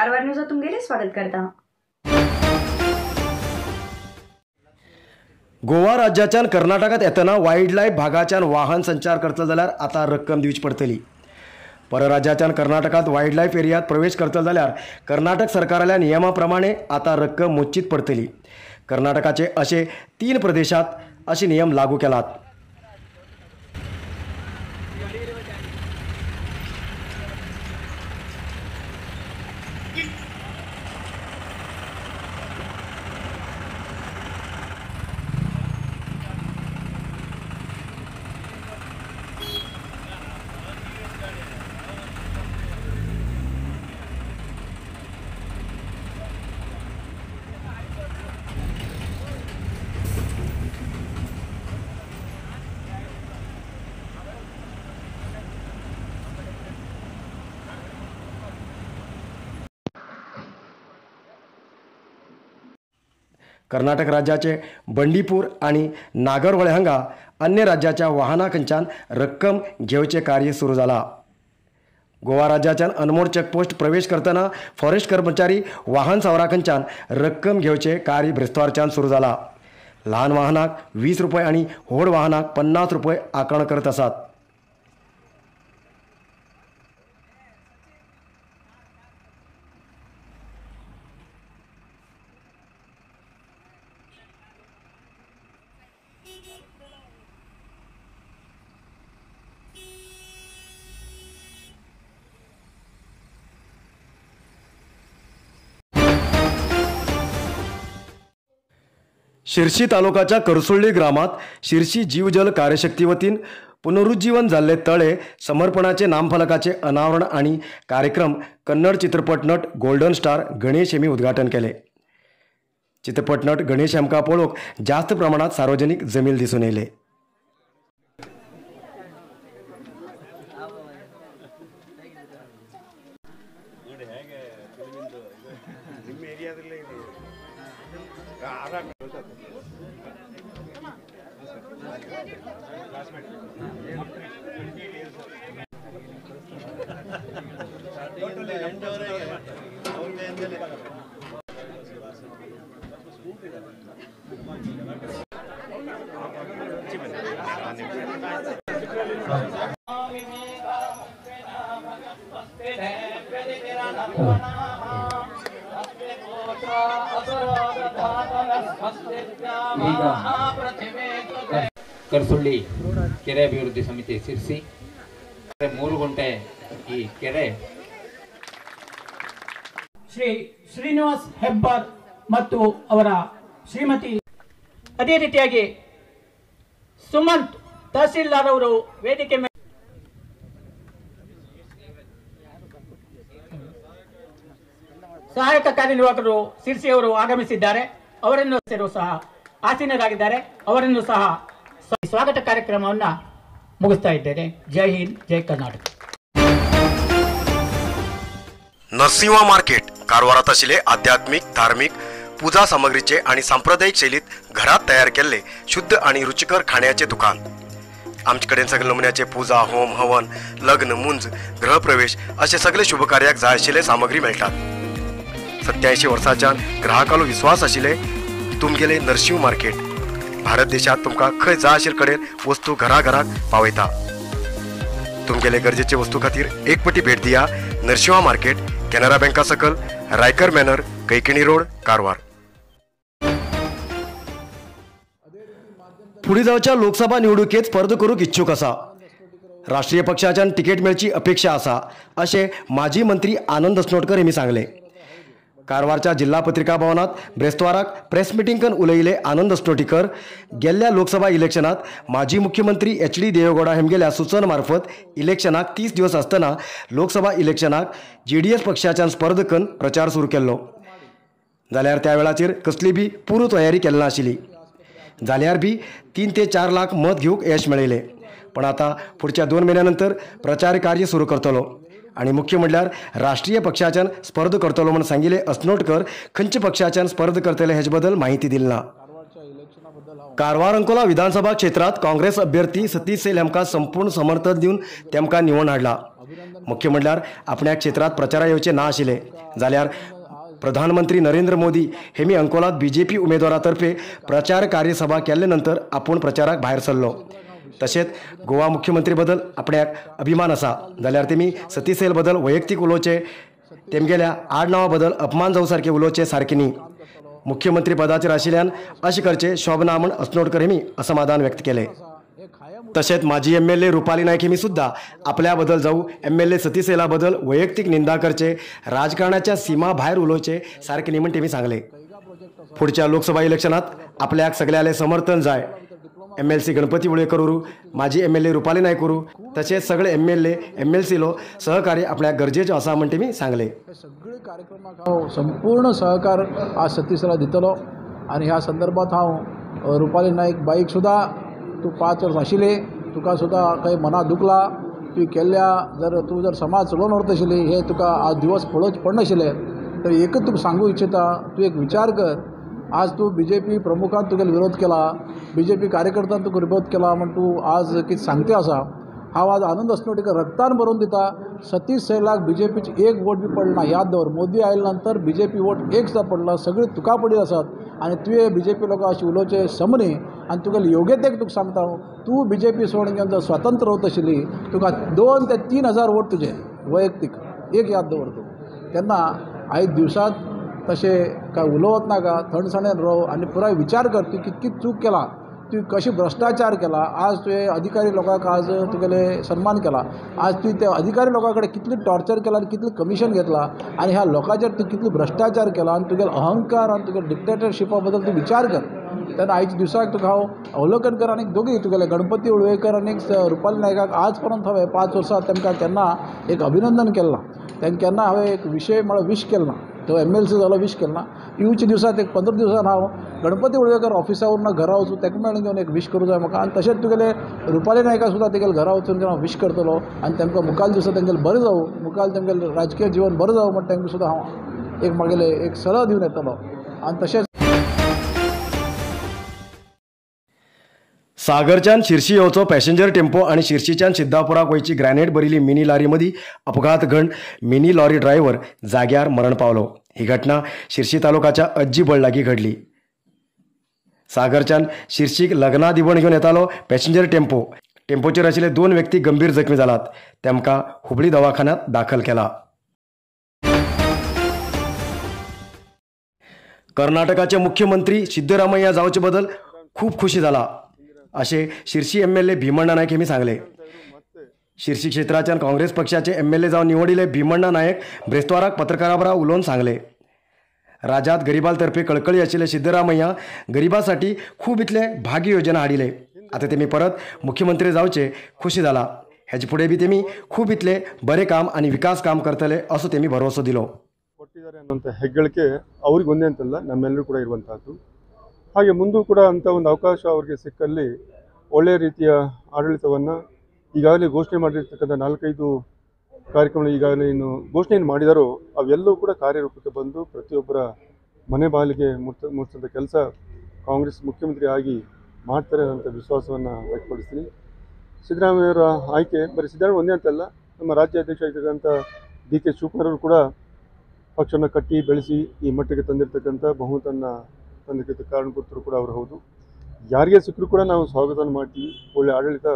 कारवार न्यूजात तुमगेले स्वागत करता। गोवा राज्याच्यान कर्नाटकात येतना वायल्ड लायफ भागाच्यान वाहन संचार करतलो जाल्यार आतां रक्कम दिवची पडटली। परराज्याच्यान कर्नाटकात वायल्ड लायफ एरियात प्रवेश करतलो जाल्यार कर्नाटक सरकाराल्या नियमा प्रमाणे आतां रक्कम मोजचीच पडटली। कर्नाटकाचे अशे 3 प्रदेशात असे नियम लागू केलात। कर्नाटक राज्याचे बंडीपूर आणि नागरहोळे हांगा अन्य राज्याच्या वाहना खंयच्यान रक्कम घेवचे कार्य सुरू जाला। गोवा राज्याच्यान अनमोड चेकपोस्ट प्रवेश करतना फॉरेस्ट कर्मचारी वाहन सवरा खंयच्यान रक्कम घेवचे कार्य ब्रेस्तावारच्यान सुरू जाला। ल्हान वाहनाक 20 रुपये आणि व्हड वाहनाक 50 रुपये आकरण करत आसात। शिर्शी तालुकाच्या करसुळ्ळी ग्रामात शिर्शी जीवजल कार्यशक्ती वतीन पुनरुज्जीवन जाल्ले तळे समर्पणाचे नामफलकाचे अनावरण आणि कार्यक्रम कन्नड चित्रपट नट गोल्डन स्टार गणेश हेमी उद्घाटन केले। चित्रपट नट गणेश हेमकां पळोवंक जास्त प्रमाणात सार्वजनिक जमील दिसून येयले। करसुಳ್ಳಿ ಕೆರೆ ಅಭಿವೃದ್ಧಿ ಸಮಿತಿ ಸಿರ್ಸಿ 3 ಗುಂಟೆ ಈ ಕೆರೆ ಶ್ರೀ ಶ್ರೀನಿವಾಸ್ ಹೆಬ್ಬಾರ್ ಮತ್ತು ಅವರ ಶ್ರೀಮತಿ, ಅದೇ ರೀತಿಯಾಗಿ ಸುಮಂತ್ ತಹಸೀಲ್ದಾರ್ ಅವರು ವೇದಿಕೆ ಮೇಲೆ ಸಹಾಯಕ ಕಾರ್ಯನಿರ್ವಾಹಕರು ಸಿರ್ಸಿ ಅವರು ಆಗಮಿಸಿದ್ದಾರೆ. ಅವರನ್ನು ಸಹ ಆಸೀನರಾಗಿದ್ದಾರೆ. ಅವರನ್ನು ಸಹ ಸ್ವಾಗತ ಕಾರ್ಯಕ್ರಮವನ್ನು ಮುಗಿಸ್ತಾ ಇದ್ದೇನೆ. ಜೈ ಹಿಂದ್, ಜೈ ಕರ್ನಾಟಕ. नरसिंहा मार्केट कारवारात आशिल्ले आध्यात्मिक धार्मिक पूजा सामग्रीचे आणि सांप्रदायिक शैलीत घरात तयार केल्ले शुद्ध आणि रुचिकर खाण्याचे दुकान। आमचे कडेन सगळे नमुन्याचे पूजा, होम, हवन, लग्न, मुंज, गृहप्रवेश असे सगळे शुभकार्याक जाय आशिल्ले सामग्री मेळटात। 87 वर्सांच्यान ग्राहकालो विश्वास आशिल्ले तुमगेले नरसिंह मार्केट भारत देशात तुमकां खंय जाय आशिल्ले कडेन वस्तू घराघराक पावयता। तुमगेले गरजेचे वस्तू खातीर एक पटी भेट दिया नरसिंहा मार्केट, केनरा बँका सकल, रायकर मॅनर, कैकिणी रोड, कारवार। फुडें जावच्या लोकसभा निवडणुकेत स्पर्धा करूंक इच्छूक आसा। राष्ट्रीय पक्षाच्यान तिकेट मेळची अपेक्षा आसा अशें माजी मंत्री आनंद अस्नोडकर हेमी सांगलें। कारवारच्या जिल्हा पत्रिका भवनात ब्रेस्तावाराक प्रेस मिटींग करून उलयले आनंद अस्नोटीकर गेल्ल्या लोकसभा इलेक्शनात माजी मुख्यमंत्री एच डी देवेगौडा हेमगेल्या सूचन मार्फत इलेक्शनाक 30 दिवस आसतना लोकसभा इलेक्शनाक जीडीएस पक्षाच्यान स्पर्धा करून प्रचार सुरू केल्लो। जाल्यार त्या वेळाचेर कसली बी पूर्व तयारी केल्ली नाशिल्ली। जाल्यार बी 3 ते 4 लाख मत घेवंक यश मेळयलें। पण आतां फुडच्या 2 म्हयन्या नंतर प्रचार कार्य सुरू करतलो आणि मुख्य म्हणल्यार राष्ट्रीय पक्षाच्यान स्पर्धा करतलो म्हूण सांगिल्ले अस्नोटकर खंयच्या पक्षाच्यान स्पर्धा करतले हेचे बद्दल माहिती दिली ना। कारवार अंकोला विधानसभा क्षेत्रात काँग्रेस अभ्यर्थी सतीश सैल हांकां संपूर्ण समर्थन दिवन तेमकां निवडून हाडला। मुख्य म्हणल्यार आपल्या क्षेत्रात प्रचारा येवचे ना आशिल्ले जाल्यार प्रधानमंत्री नरेंद्र मोदी हेमी अंकोलात बीजेपी उमेदवारातर्फे प्रचार कार्यसभा केल्ले नंतर आपूण प्रचाराक भायर सरलो. तशेंच गोवा मुख्यमंत्री बद्दल आपल्याक अभिमान आसा जाल्यार तेमी सतीश सैल बद्दल वैयक्तीक उलोवचे, तेमगेल्या आडनांवा बद्दल अपमान जावं सारके उलोवचे सारके न्ही. मुख्यमंत्री पदाचेर आशिल्ल्यान अशें करचें शोभना म्हूण असनोडकर हेमी असमाधान व्यक्त केलें. तशेंच माजी MLA Rupali Naik हेमी सुद्दां आपल्या बद्दल जावं MLA Satish सैला बद्दल वैयक्तीक निंदा करचे, राजकारणाच्या सीमा भायर उलोवचे सारके न्ही म्हूण तेमी सांगलें. फुडच्या लोकसभा इलेक्शनात आपल्याक सगळ्यांले समर्थन जाय. MLC Ganpati Valvaikar उरू, माजी MLA Rupali Naik उरू, तशेंच सगळे MLA MLC लो सहकार्य आपल्याक गरजेचें आसा म्हूण तेमी सांगलें. सगळे कार्यक्रमाक हांव संपूर्ण सहकार आज सतीशला दितलो आनी ह्या संदर्भात हांव रुपाली नायक बाईक सुद्दां तूं 5 वर्स आशिल्ली, तुका सुद्दां काही मना दुखला तुवें केल्ल्या, जर तूं जर समाज चलोवन व्हरत आशिल्ली हे तुका आज दिवस पळोवचे पडनाशिल्ले. तर एकच तुका सांगू इच्छिता, तूं एक विचार कर, आज तूं बीजेपी प्रमुखान तुगेलो विरोध केला, बीजेपी कार्यकर्त्यान तुका विरोध केला म्हण तूं आज कितें सांगते आसा. हांव आज आनंद असनोटीकर रक्तान बरोवन दिता, सतीश सैलाक बीजेपीची एक वोट बी पडना. याद दवर, मोदी आयले नंतर बीजेपी वोट एक सुद्दां पडला, सगळी तुका पडिल्ली आसात आनी तुवें बीजेपी लोकां अशें उलोवचें समनी. आनी तुगेले योग्यतेक तुका सांगता हांव, तूं बीजेपी सोडून घेवन जर स्वतंत्र वता आशिल्ली तुका 2 ते 3 हजार वोट तुजे वैयक्तीक, एक याद दवर तूं. तेन्ना आयज दिवसात तशें काय उलोवप नाका, थंडसाणेन राव आनी पुराय विचार कर तूं कितकी चूक केला, तुवें कशें भ्रश्टाचार केला. आज तुवें अधिकारी लोकांक आज तुगेले सन्मान केला, आज तुवें त्या अधिकारी लोकां कडेन कितली टॉर्चर केला आनी कितलें कमिशन घेतला आनी ह्या लोकांचेर तूं कितलो भ्रश्टाचार केला आनी तुगेलो अहंकार आनी तुगेले डिक्टेटरशिपा बद्दल तूं विचार कर. तेन्ना आयच्या दिवसाक तुका हांव अवलोकन कर आनी दोगूय तुगेले गणपती वळवयकर आनी रुपाली नायकाक आज पर्यंत हांवें 5 वर्सां तांकां केन्ना एक अभिनंदन केलें ना, तांकां केन्ना हांवें एक विशय म्हळ्यार विश केलें ना, तो MLC जालो विश केलें ना. येवच्या दिवसात एक 15 दिवसान हांव गणपती वळवयकर ऑफिसा वरून घरा वचून ताका मेळून घेवन एक विश करूं जाय म्हाका. आनी तशेंच तुगेले रुपाली नायका सुद्दां तेगेले घरा वचून हांव विश करतलो आनी तांकां मुखाल दिवसा तेंगेलें बरें जावं, मुखाल तेंगेलें राजकीय जिवन बरें जावं म्हण तांकां सुद्दां हांव एक म्हागेलें एक सल्लो दिवन येतलो. आनी तशेंच सागरच्यान शिरशी येवचो पॅसेंजर टेम्पो आनी शिरशीच्यान सिद्धापुराक वयची ग्रॅनेट भरिल्ली मिनी लॉरी मदीं अपघात घडून मिनी लॉरी ड्रायव्हर जाग्यार मरण पावलो. ही घटना शिरशी तालुकाच्या अज्जीबळ लागीं घडली. सागरच्यान शिरशीक लग्ना दिवण घेवन येतालो पॅसेंजर टेम्पो. टेम्पोचेर आशिल्ले 2 व्यक्ती गंभीर जखमी जालात. तांकां हुबळी दवाखान्यांत दाखल केला. कर्नाटकाचे मुख्यमंत्री सिद्धरामय्या जावचे बदल खूब खुशी जाला अशें Shirshi MLA Bhimanna Naik Hemy सांगले. शिरशी क्षेत्राच्यान काँग्रेस पक्षाचे MLA जावन निवडिल्ले भीमण्णा नायक ब्रेस्ताराक पत्रकारां बरोबर उलोवन सांगले. राज्यात गरिबांतर्फे कळकळी आशिल्ले सिद्धरामय्या गरिबांसाठी खूब इतले भाग्य योजना हाडिले. आतां तेमी परत मुख्यमंत्री जावचे खुशी जाला. हेजे फुडें बी तेमी खूब इतले बरें काम आनी विकास काम करतले असो तेमी भरवसो दिलो. ಕೊಟ್ಟಿದ್ದಾರೆ ಅನ್ನುವಂಥ ಹೆಗ್ಗಳಿಕೆ ಅವ್ರಿಗೆ ಒಂದೇ ಅಂತಲ್ಲ, ನಮ್ಮೆಲ್ಲರೂ ಕೂಡ ಇರುವಂತಹದ್ದು. ಹಾಗೆ ಮುಂದೂ ಕೂಡ ಅಂಥ ಒಂದು ಅವಕಾಶ ಅವರಿಗೆ ಸಿಕ್ಕಲ್ಲಿ ಒಳ್ಳೆಯ ರೀತಿಯ ಆಡಳಿತವನ್ನು ಈಗಾಗಲೇ ಘೋಷಣೆ ಮಾಡಿರ್ತಕ್ಕಂಥ 4-5 ಕಾರ್ಯಕ್ರಮ ಈಗಾಗಲೇ ಇನ್ನು ಘೋಷಣೆಯನ್ನು ಮಾಡಿದಾರೋ ಅವೆಲ್ಲವೂ ಕೂಡ ಕಾರ್ಯರೂಪಕ್ಕೆ ಬಂದು ಪ್ರತಿಯೊಬ್ಬರ ಮನೆ ಬಾಗಿಲಿಗೆ ಮುಟ್ಟಿಸೋಂಥ ಕೆಲಸ ಕಾಂಗ್ರೆಸ್ ಮುಖ್ಯಮಂತ್ರಿ ಆಗಿ ಮಾಡ್ತಾರೆ ಅನ್ನೋಂಥ ವಿಶ್ವಾಸವನ್ನು ವ್ಯಕ್ತಪಡಿಸ್ತೀನಿ. ಸಿದ್ದರಾಮಯ್ಯವರ ಆಯ್ಕೆ ಬರೀ ಸಿದ್ದರಾಮಯ್ಯ ಒಂದೇ ಅಂತಲ್ಲ, ನಮ್ಮ ರಾಜ್ಯ ಅಧ್ಯಕ್ಷ ಆಗಿರ್ತಕ್ಕಂಥ DK Shivakumar ಅವರು ಕೂಡ ಪಕ್ಷವನ್ನು ಕಟ್ಟಿ ಬೆಳೆಸಿ ಈ ಮಟ್ಟಿಗೆ ತಂದಿರತಕ್ಕಂಥ ಬಹುಮತವನ್ನು ತಂದಿದ್ದಕ್ಕೆ ಕಾರಣಕರ್ತರು ಕೂಡ ಅವರು ಹೌದು. ಯಾರಿಗೆ ಸಿಕ್ಕರೂ ಕೂಡ ನಾವು ಸ್ವಾಗತವನ್ನು ಮಾಡ್ತೀವಿ. ಒಳ್ಳೆಯ ಆಡಳಿತ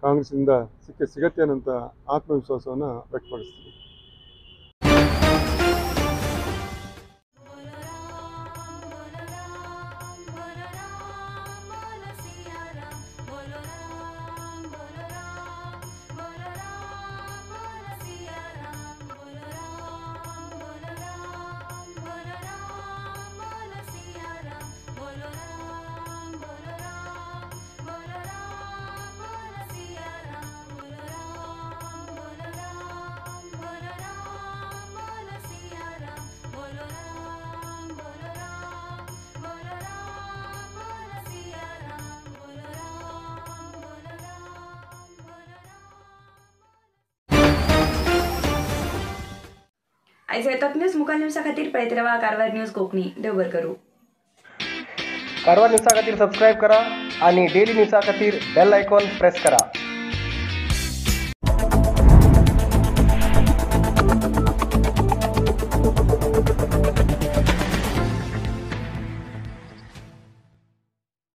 ಕಾಂಗ್ರೆಸ್ಸಿಂದ ಸಿಕ್ಕ ಸಿಗತ್ತೆ ಅನ್ನೋಂಥ ಆತ್ಮವಿಶ್ವಾಸವನ್ನು ವ್ಯಕ್ತಪಡಿಸ್ತೀವಿ. आयज येतात न्यूज मुखार न्यूजा खातीर पळयत रावा कारवार न्यूज कोंकणी. देव बरें करूं. कारवार न्यूजा खातीर सबस्क्रायब करा आणि डेली न्यूजा खातीर बेल आयकॉन प्रेस करा.